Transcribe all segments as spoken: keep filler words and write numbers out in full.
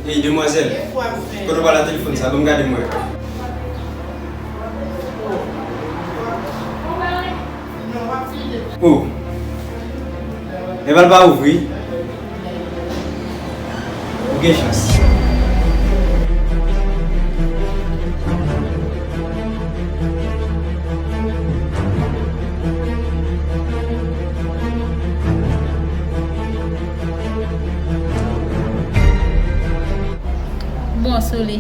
Ey, demwazèl, kote w pral ak telefòn sa? Ban m gade m wè. Oh, men bal pa ouvri. Ou gen chans. Bon, sou li.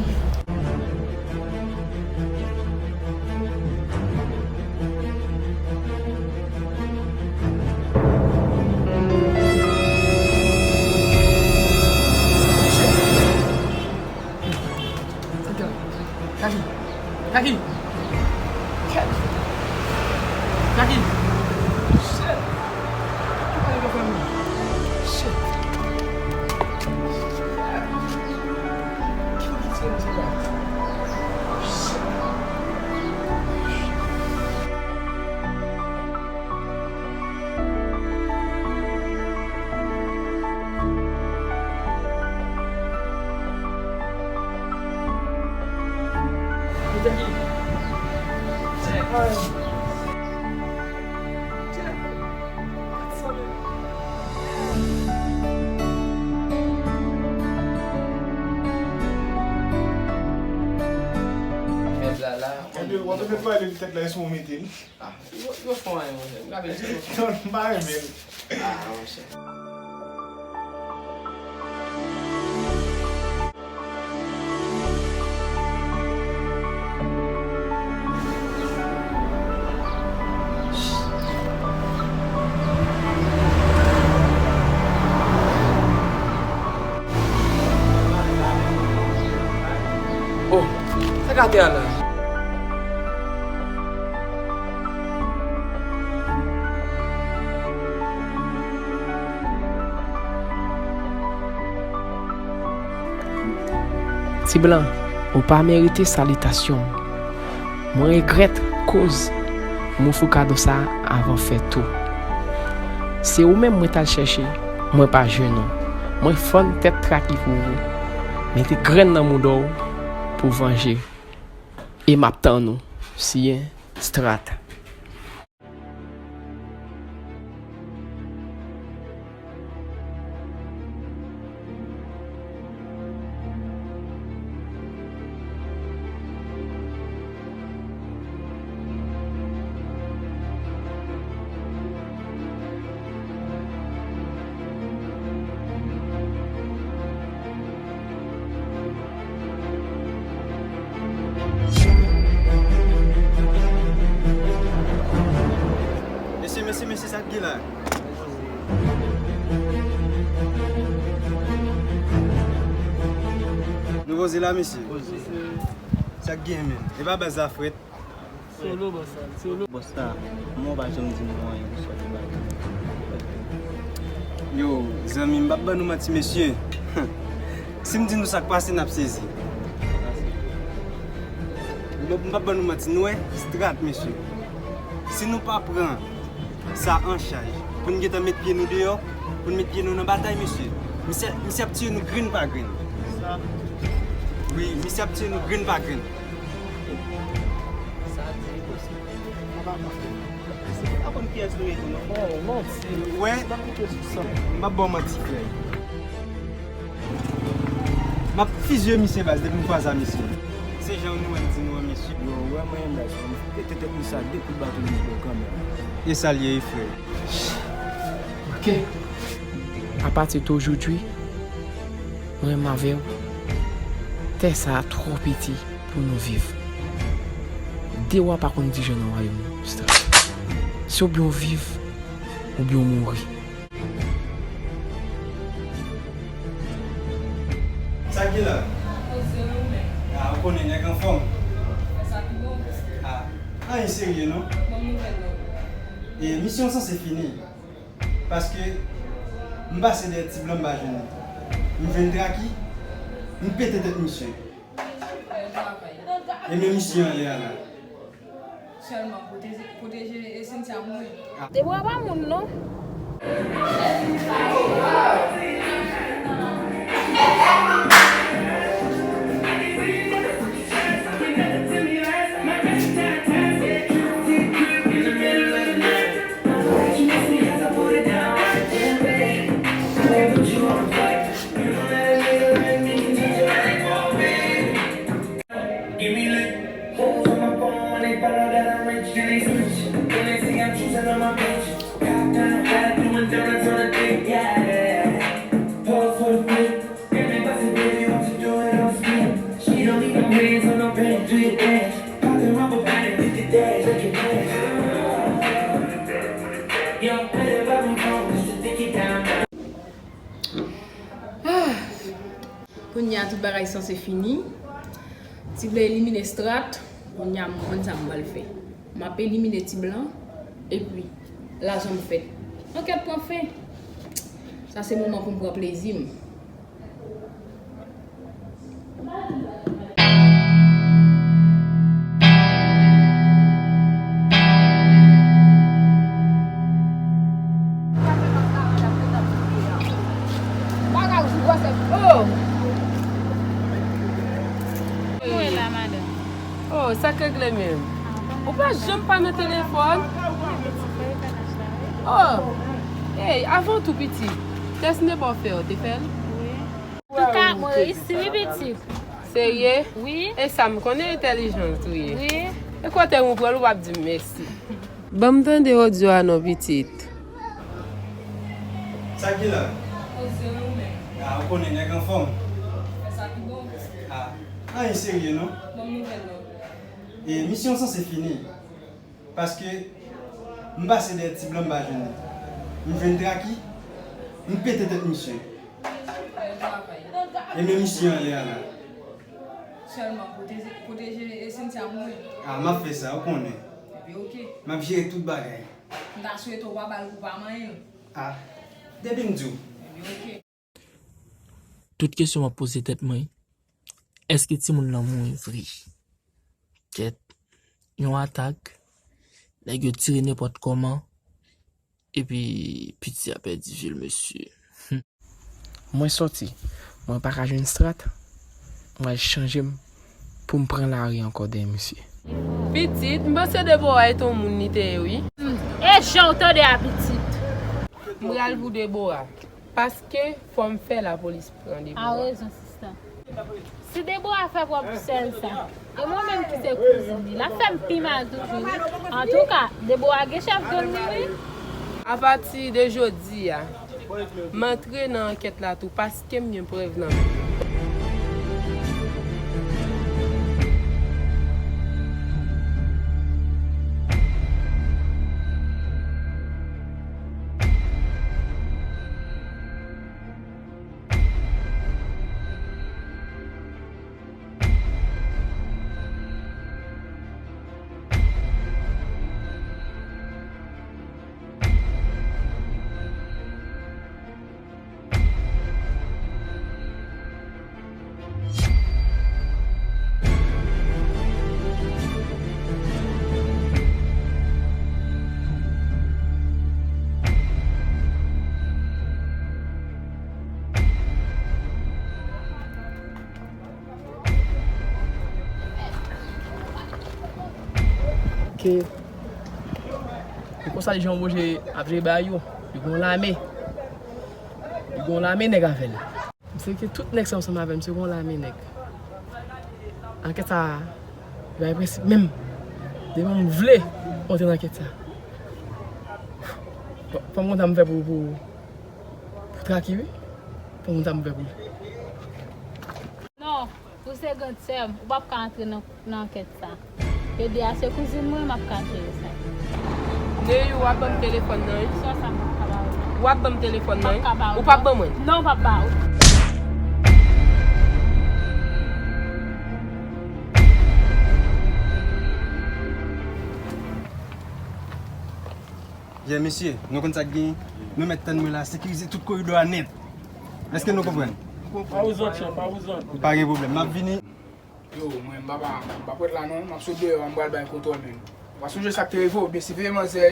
Jackie! Jackie! Jackie! Shit! Ki bagay yo fè m? Shit! Ki, ki tire m sou la? Shit! Mèt la, la. Gade, w ap fè pale li tèt la, e sou w mete l. Ah, yo, yo fè anyen, monchè. M ka vin sou. Non, m pa renmen l. Ah, monchè. Oh, sa k atè a la? Ti blan, ou pa merite salitasyon m. Mwen regrèt koz m ofri w kado sa a avan fèt ou. Se ou menm mwen t al chèche, mwen pa jwenn ou. Mwen fann tèt traki pou ou. Mete grenn nan mouda w pou vanje. E m ap tann ou, siyen, Strat. Mesye, mesye, mesye, sa k gen la? Nou poze la, mesye. Sa k gen, menm? E pa baz la frèt. Solo, bòs la, solo. Bòs la, kòman w pa janm di nou anyen pou sa w te bay? Yo, zanmi, m p ap ban nou manti, mesye. Si m di nou sa k pase, n ap sezi. M p ap ban nou manti, nou wè, Strat, mesye. Si nou pa pran sa an chaj, pou n gentan met pye nou deyò, pou n met pye nou nan batay, mesye. Misye, misye ap tiye nou grenn pa grenn. Sa? Wi, misye ap tiye nou grenn pa grenn. Sa di, bòs. Mwen pa konn. Se pa konn kiyès nou ye tou, non. Frè, manti. Wè. Se pa konn kiyès ou sanble. M p ap ba w manti, frè. M ap fizye misye baz depi m kwaze a misye. Se jan nou wè m di nou an, mesye. Yo, wè mwen menm baz, m pete tèt misye ak de kout baton nan do kanmenm. E sa l ye, frè. Ok. Apati de ojodwi, mwen menm avè w, tè sa a twò piti pou nou viv. De wa pa konn dirijan nan wayòm nan, Strat. Se oubyen w viv, oubyen w mouri. Sa k gen la? Poze w menm. A, ou konnen nèg anfòm. Sa ki bon? A, anyen serye non. Bon nouvèl non. E misyon sanse fini. Paske m pase dèyè ti blan m pa jwenn li. M jwenn Traki, m pete tèt misye. E men misye an lè a la. Sèlman pwoteje, pwoteje Cynthia pou mwen. Debora pa moun non. Kounye a tout bagay sanse fini. Ti Blan elimine Strat. Kounye a m konn sa m pral fè. M ap elimine Ti Blan. Epi, lajan m fèt. Ankèt pran fen. Sa se moman pou m pran plezi m. Mwen la, madanm. Oh, sa k regle menm? Ou pa janm pa nan telefòn? Oh, hey, avan tou pitit, tès Nebò fè w, te fè l? Wi. Antouka, mwen reyisi wi, pitit. Serye? Wi. E sa m konnen entèlijans ou ye. Wi. E kote m pran l, ou p ap di m mèsi. Ban m tande odyo a non, pitit. Sa k gen la? Poze w, men. Ah, ou konnen nèg anfòm. Fè sa ki bon. Ah, anyen serye non. Ban m nouvèl non. E misyon sanse fini. Paske m pase dèyè Ti Blan, m pa jwenn li. M jwenn Traki, m pete tèt misye. Bèl travay. E men misye anlè a la. Sèlman pwoteje, pwoteje e Cynthia mouri. Ah, m ap fè sa, ou konnen. Ebyen, oke. M ap jere tout bagay. M ta swete w pa ba l kou pa manyen l. Ah, depi m di w. Ebyen, oke. Tout kesyon m ap poze tèt mwen, èske timoun nan mouri vre? Kèt, yon atak, nèg yo tire nenpòt kòman, epi piti a pèdi vi l, mesye. Mwen sòti, mwen pa ka jwenn Strat, mwen al chanje m pou m pran lari ankò dèyè misye. Pitit, m panse Debora e t on moun li te ye, wi. E jan w tande a, pitit. M pral pou Debora. Paske fò m fè lapolis pran Debora. A rezon, sista. Si Debora fè pwòp sè l sa, e mwen menm ki se kouzin li, l ap fè m pi mal toujou, wi. Antouka, Debora gen chèf gang li, wi. Apati de jodi a, m antre nan ankèt la tou paske m gen prèv nan men m. Ke e konsa li jan Woje ap jere bagay yo. Li gon lame. Li gon lame nèg avè l. M se ke tout nèg sa ansanm avè m, se gon lame nèg. Ankèt sa, li bay prensip menm. Depi m vle antre nan ankèt sa. Fò m konn sa m fè pou, pou, pou Traki, wi. Fò m konn sa m fè pou li. Non, ou se grann sè m, ou p ap ka antre nan, nan ankèt sa. Ede a se kouzin mwen, m ap ka jere sa. Neyou, w ap ban m telefòn nan, wi. Sò sa m p ap ka ba ou. W ap ban m telefòn nan, wi. M p ap ka ba ou. Ou p ap ban mwen. Non, m p ap ba ou. Ye, mesye, nou konn sa k genyen? Nou mèt tann mwen la, sekirize tout koridò a nèt. Èske nou konprann? Pa wouzòt, chan, pa wouzòt. Pa gen pwoblèm, m ap vini. Yo, mwen, m pa, pa, m p ap ret la non, m ap sot deyò a, m pral bay kontwòl menm. Ou pa sonje sa k te rive w, byen siveye manzè.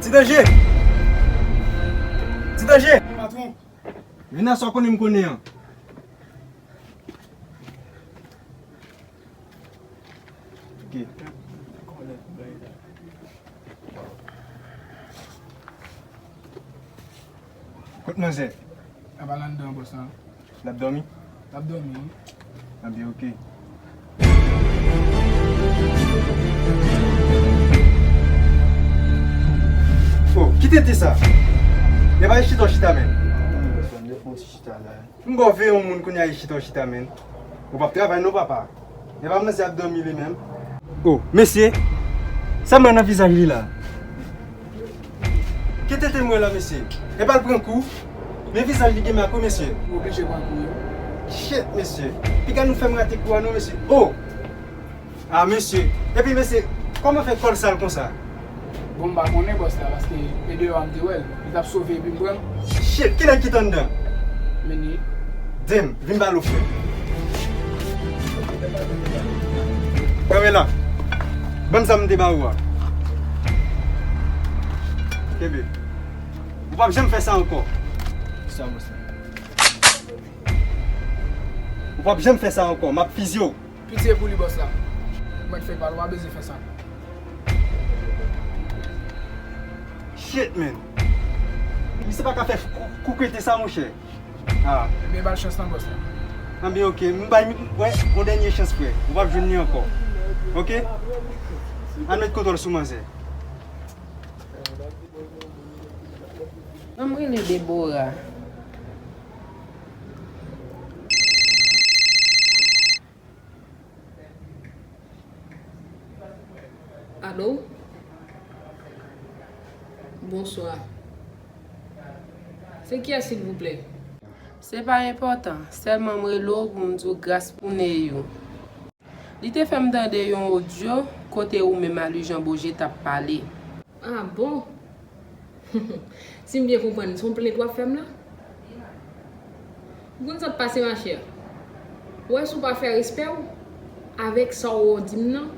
Ti Danje! Ti Danje! Patwon! Vin nan sa w konnen m konnen an. Ok. Kot manzè? L ap al anndan, bòs la. L ap dòmi? L ap dòmi, wi. Anben, ok. Oh, ki tete sa? Nèg pa chita w chita, men. Bòs la, m te fè yon ti chita la. M ba w veye yon moun kounye a, e chita w chita, men. Ou p ap travay non, papa. E pa manzè ap dòmi li menm. Oh, mesye, sa m wè nan vizaj li la? Se mwen la, mesye. Epa l pran kou. Men vizaj li gen mak wi, mesye. Ou oblije pran kou, wi. Shit, mesye. Piga nou fè m rate kou a non, mesye. Oh! Ah, mesye. Epi, mesye, kòman fè kò l sal konsa? Bon, m pa konnen, bòs la, paske e deyò a m te wè l. Li t ap sove epi m pran l. Shit, kilè ki t anndan? Meni. Di m, vin ba l ou frè. Kanpe la. Ban m sa m te ba ou a. Kenbe. Ou p ap janm fè sa ankò. Sa, bòs la. Ou p ap janm fè sa ankò. M ap fizye w. Pitye pou li, bòs la. Ou mèt fè pa l, ou pa bezwen fè sa. Shit, man. Misye pa ka fè kou, kou krete sa, monchè. Ah. Ebyen, ba l chans lan, bòs la. Anben, oke. M bay, wè, yon dènye chans, frè. Ou p ap jwenn li ankò. Oke? Al met kontwòl sou manzè. Ban m rele Debora. Alo? Bonswa. Se kiyès, silvouplè? Se pa enpòtan. Sèlman m rele w pou m di w gras pou Neyou. Li te fè m tande yon odyo kote ou menm a Louis Jean Beaugé t ap pale. Ah bon? Si m byen konprann, se yon plent w ap fè m la? Ou konn sa k pase, machè? Ou wè, si w pa fè respè w avèk sa w wè w di m nan,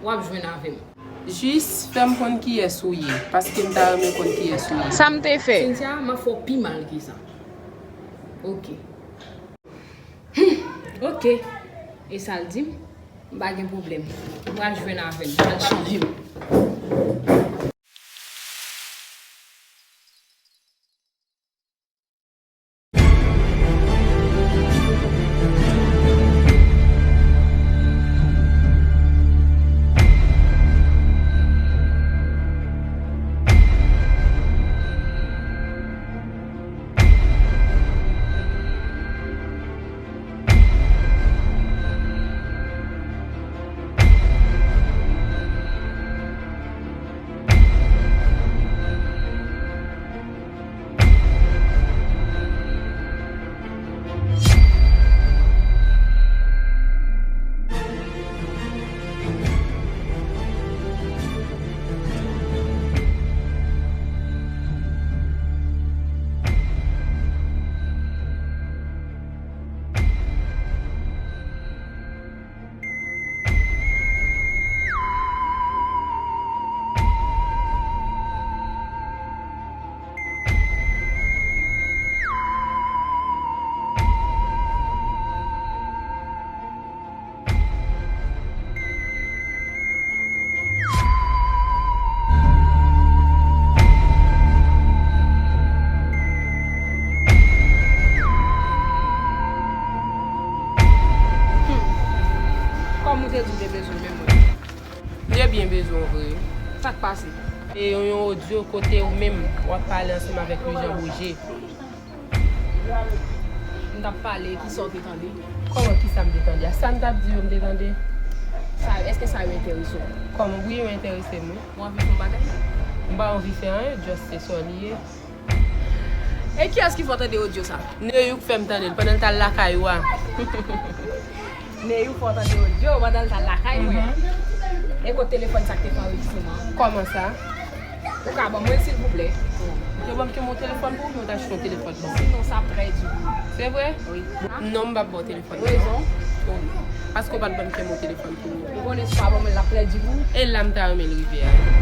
w ap jwenn avè m. Jis fè m konn kiyès ou ye, paske m ta renmen konn kiyès ou ye. Sa m te fè? Cynthia, m ap fè w pi mal ke sa. Oke. Hmm, oke. E sa l di m? M pa gen pwoblèm. M pral jwenn avè l. M pral chanje m. Hmm. Kòm ou te di w te bezwen m, men mwen. M te byen bezwen w vre. Sa k pase? E yon, yon odyo kote ou menm w ap pale ansanm avèk Louis Jean Beaugé. M t ap pale, kisa w te tande? Kòman kisa m te tande? A sa m t ap di yo m te tande? Sa, èske sa yo enterese w? Kòman, wi, yo enterese m, wi. Ou anvi fè yon bagay? M pa anvi fè anyen, just se sa li ye. E kiyès ki fè w tande odyo sa? Neyou k fè m tande l pandan l t al lakay ou a. Neyou fè w tande odyo pandan l t al lakay mwen. Mhm. E kot telefòn sa k te fè anrejistreman an? Kòman sa? Ou ka ban mwen l, silvouplè? Ou te ban m kè mon telefòn pou ou, oubyen ou t achte yon telefòn pou mwen? Sinon, sa ap trè di pou ou. Se vre? Wi. Non, m p ap ba w telefòn nan. Rezon? Wi. Paske w pa t ban m kè mon telefòn pou ou. Ou konnen si w pa ban mwen l, l ap trè di pou ou? E la m ta renmen l rive a.